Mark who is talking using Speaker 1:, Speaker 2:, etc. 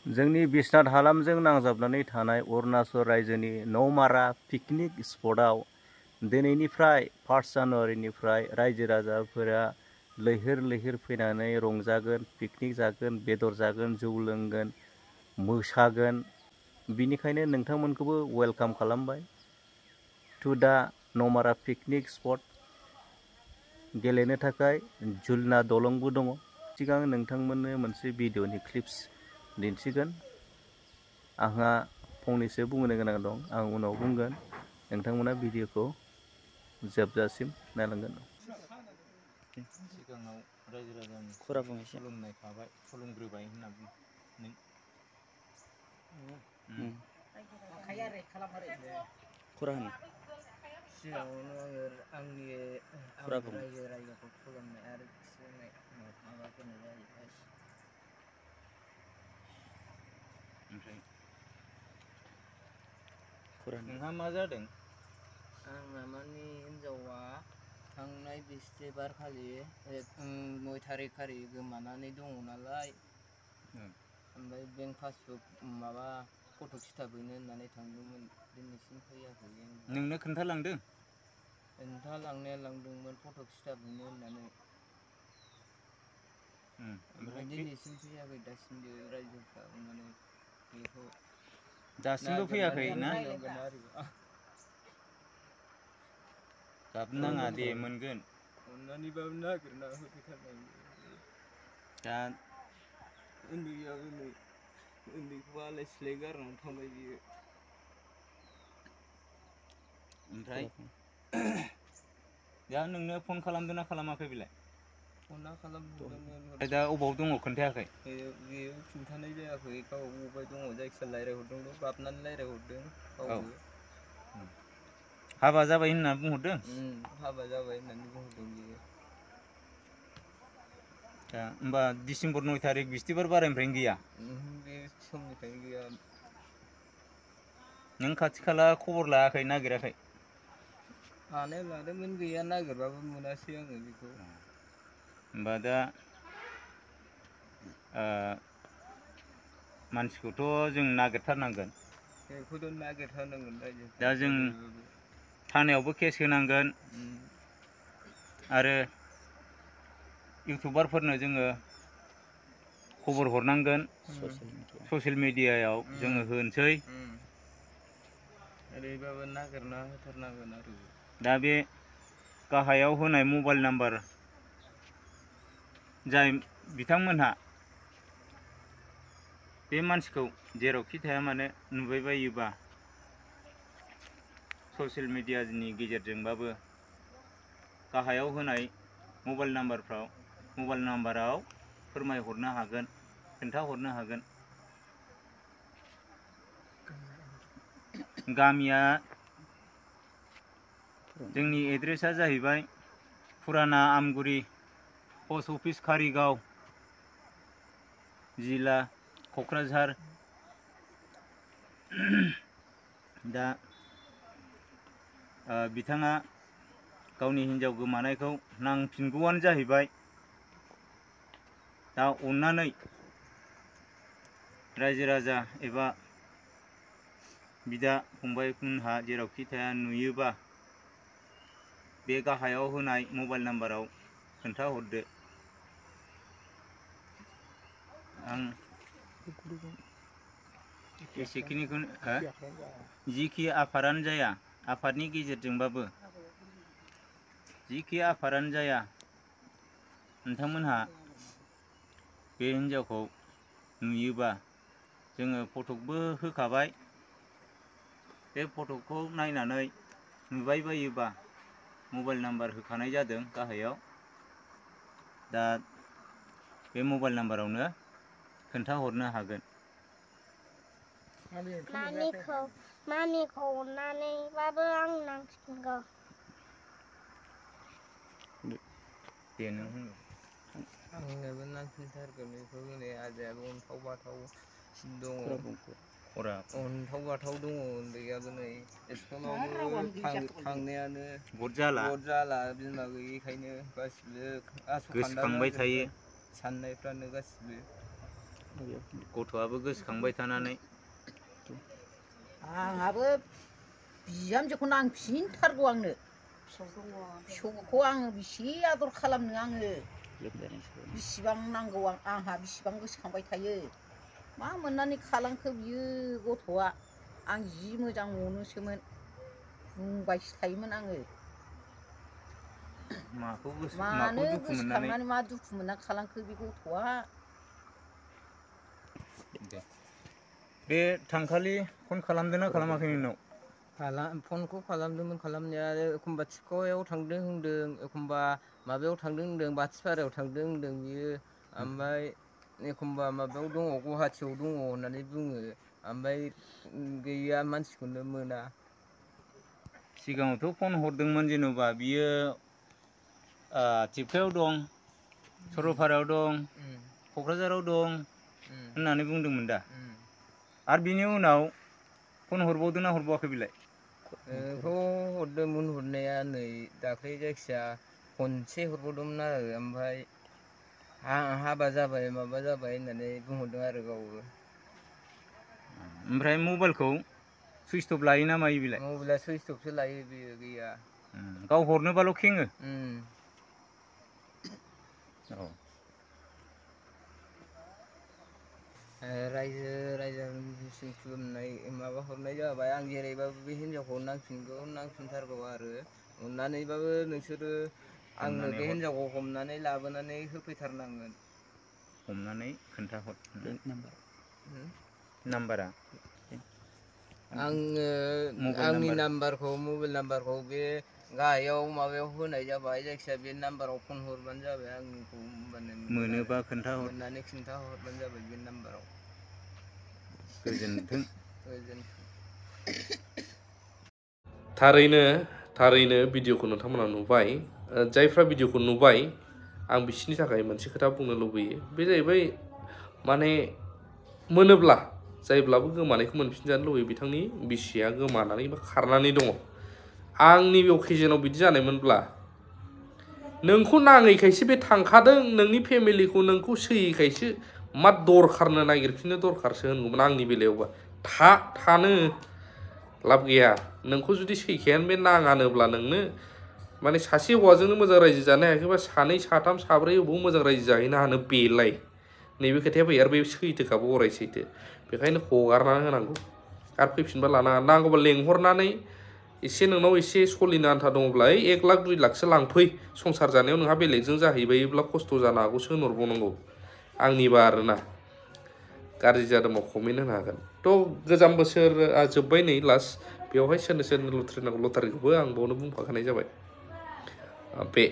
Speaker 1: जोंनि बिश्नाथ हालामजों नांजाबनानै थानाय अरुणाचल रायजोनि नौमारा पिकनिक स्पटआव दिनैनिफ्राय 1 जानुवारिनिफ्राय रायजो राजाफोरा लैहोर लैहोर फैनानै रंजागोन, पिकनिक जागोन, बेदर जागोन, जौ लोंगोन, मोसागोन। बिनिखायनो नोंथांमोनखौबो वेलकाम खालामबाय टु दा नौमारा पिकनिक स्पट। गेलेनो थाखाय झुलना दलंबो दङ। सिगां नोंथांमोननो मोनसे भिडिअनि क्लिप्स दिन्थिगोन। आंहा फंनैसो बुंनो गोनां दं, आं उनाव बुंगोन। नोंथांमोना भिडिअखौ जोबजासिम नायलांगोन।
Speaker 2: सिगाङाव रायजो राजानि खुलुमनाय थाबाय, खुलुमग्रोबाय होनना बुं। सिगाङावनो आंनि रायजो राजाखौ खुलुमनाय आरो सिबिनाय माबाफोरनो जाहैबाय। नोंहा मा जादों? आंना माने हिनजावा थांनाय बिस्थिबार खालि 9 थारिख खालि गोमानानै दङ नालाय, ओमफ्राय बेंक पासबुक माबा फट' खिथाबैनो होननानै थांदोंमोन, दिनैसिम फैयाखै। नोंनो खोन्थालांदों? खोन्थालांनाया लांदोंमोन फट' खिथाबैनो होननानै, ओमफ्राय दिनैसिम फैयाखै दासिमबो। रायजोफ्रा माने बेखौ दासिमबो फैयाखै ना? गाबनो नाङा दे, मोनगोन। अननानैबाबो नागिरना होफैथारनांगौ। दा उन्दैखौ आलाय सिलाय गारनानै थांबाय बियो। ओमफ्राय दा नोंनो फन खालामदों ना खालामाखै बेलाय? फना खालामहरदोंमोन। दा अबाव दङ खोन्थायाखै? बेयो खिन्थानाय जायाखै, गाव बबाव दङ। जायखिया रायज्लायहरदोंल', गाबनानै रायज्लायहरदों गावबो। हाबा जाबाय होनना बुंहरदों? हाबा जाबाय होननानै बुंहरदों बियो। दा होमबा डिसेम्बर 9 थारिख बिस्थिबार बारायनिफ्रायनो गैया? बे समनिफ्रायनो गैया। नों खाथि खाला खबर लायाखै, नागिराखै? लानाया लादोंमोन, गैया, नागिरबाबो मोनासै आङो बेखौ। होमबा दा मानसिखौथ' जों नागिरथारनांगोन। बेखौथ' नागिरथारनांगोन रायजोफ्रा। दा जों थानायावबो केस होनांगोन, आरो इउटुबारफोरनो जोङो खबर हरनांगोन, ससियेल मिडियायाव जोङो होनोसै। ओरैबाबो नागिरना होथारनांगोन आरो। दा बे गाहायाव होनाय मबाइल नाम्बार, जाय बिथांमोनहा बे मानसिखौ जेरावखि थाया मानो नुबायबायोबा ससियेल मिडियानि गेजेरजोंबाबो गाहायाव होनाय मबाइल नाम्बाराव फोरमायहरनो हागोन, खोन्थाहरनो हागोन। गामिया जोंनि एड्रेसा जाहैबाय फुराना आमगुरि, पस्ट अफिस कारिगाव, जिल्ला क'क्राझार। दा बिथाङा गावनि हिन्जाव गोमानायखौ नांफिनगौआनो जाहैबाय। दा अननानै रायजो राजा एबा बिदा फंबायमोनहा जेरावखि थाया नुयोबा बे गाहायाव होनाय मबाइल नाम्बाराव खोन्थाहरदो। आं एसेखिनिखौनो जिखि आफादानो जाया, आफादनि गेजेरजोंबाबो जिखि आफादानो जाया, नोंथांमोनहा बे हिन्जावखौ नुयोबा, जोङो फटकबो होखाबाय, बे फटकखौ नायनानै नुबायबायोबा मबाइल नाम्बार होखानाय जादों गाहायाव। दा बे मबाइल नाम्बारावनो खोन्थाहरनो हागोन। मामिखौ अननानैबाबो आं नांफिनगौ। दे नों होनदो। आंनोबो नांफिनथारगोन बेखौ। हनै आजायाबो अन्थाव बाथाव दङ, अन्थाव बाथाव दङ। उन्दैयाबो नै स्कुलावबो थांनायानो गद जाला बिमा गैयिखायनो। गासिबो गोसोखांबाय थायो। साननायफ्रानो गासिबो
Speaker 1: गथ'आबो गोसोखांबाय थानानै
Speaker 3: आंहाबो बिहामजोखौनो आं फिनथारगौ आंनो फिसौखौ आङो बेसे आदर खालामनो आङो बिसिबां नांगौ आंहा बिसिबां गोसोखांबाय थायो मा मोननानै खालामखो बियो गथ'आ आं जि मोजां मोनोसोमोन बुंबायसो थायोमोन आङो मानो गोसोखांनानै मा दुखु मोननानै खालामखो बे गथ'आ
Speaker 1: बे थांखालि फन खालामदोंना खालामाखै नोंनाव
Speaker 2: फनखौ खालामदोंमोन खालामनाया एखमबा थिख'याव थांदों होनदों एखमबा माबायाव थांदों होनदों बाथिपारायाव थांदों होनदों बियो ओमफ्राय एखमबा माबायाव दङ गुवाहाटियाव दङ होननानै बुङो ओमफ्राय गैया मानसिखौनो मोना
Speaker 1: सिगाङावथ' फन हरदोंमोन जेनेबा बियो थिफायाव दं सरलपारायाव दं क'क्राझाराव दं होननानै बुंदोंमोन दा आरो बिनि उनाव फन हरबावदोंना हरबावाखै बिलाय
Speaker 2: बेखौ हरदोंमोन हरनाया नै दाख्लै जायखिया खनसे हरबावदोंमोन आरो ओमफ्राय हाबा जाबाय माबा जाबाय होननानै बुंहरदों आरो गावबो
Speaker 1: ओमफ्राय मबाइलखौ सुइच अफ लायोना मायो बिलाय
Speaker 2: मबाइला सुइच अफसो लायो बियो गैया
Speaker 1: गाव हरनोबाल' खेङो औ
Speaker 2: रायजो राजानिसिम खुलुमनाय माबा हरनाय जाबाय आं जेरैबाबो बे हिनजावखौ नांफिनथारगौ आरो अननानैबाबो नोंसोरो आंनो बे हिनजावखौ हमनानै लाबोनानै होफैथारनांगोन
Speaker 1: हमनानै खोन्थाहर नाम्बारा
Speaker 2: आङो आंनि नाम्बारखौ मबाइल नाम्बारखौ बे गाहायाव माबायाव होनाय जाबाय जायखिजाया बे नाम्बाराव फन हरबानो जाबाय आंनिखौ होमबानो
Speaker 1: मोनोबा खोन्थाहर
Speaker 2: मोननानै खिन्थाहरबानो जाबाय बे नाम्बाराव
Speaker 1: गोजोन्थों
Speaker 4: थारैनो भिडिअखौ नोंथांमोना नुबाय जायफ्रा भिडिअखौ नुबाय आं बिसोरनि थाखाय मोनसे खोथा बुंनो लुबैयो बे जाहैबाय माने मोनोब्ला जायब्लाबो गोमानायखौ मोनफिनजानो लुबैयो बिथांनि बिसिया गोमानानै बा खारनानै दङ आंनि बे अकेजनाव बिदि जानायमोनब्ला नोंखौ नाङैखायसो बे थांखादों नोंनि फेमिलिखौ नोंखौ सैयैखायसो मा दरखारनो नागिरफिननो दरखारसो होनगौमोन आंनि बेलायावबा थानो लाब गैया नोंखौ जुदि सैखायानो बे नाङानोब्ला नोंनो माने सासे हौवाजोंनो मोजां रायजो जानो हायाखैबा सानै साथाम साब्रै बबाव मोजां रायजो जाहैनो हानो बेलाय नैबे खोथाया फैयो आरो बे सैथोखाबो अराय सैथो बेखायनो हगारनानै होनांगौ आरो फैफिनबा लानाङा नांगौबा लेंहरनानै एसे नोंनाव एसे सलिनो आन्था दङब्ला 1 लाख 2 लाखसो लांफै संसार जानायाव नोंहा बेलेगजों जाहैबायोब्ला खस्थ' जानो हागौसो होनहरबावनांगौ आंनिबा आरोना गाज्रि जादोंबा कमेन्ट होनो हागोन थ' गोजाम बोसोरा जोब्बाय नै लास्ट बेवहाय सोरनो लटारि नांगौ लटारिखौबो आं बावनो बुंफाखानाय जाबाय बे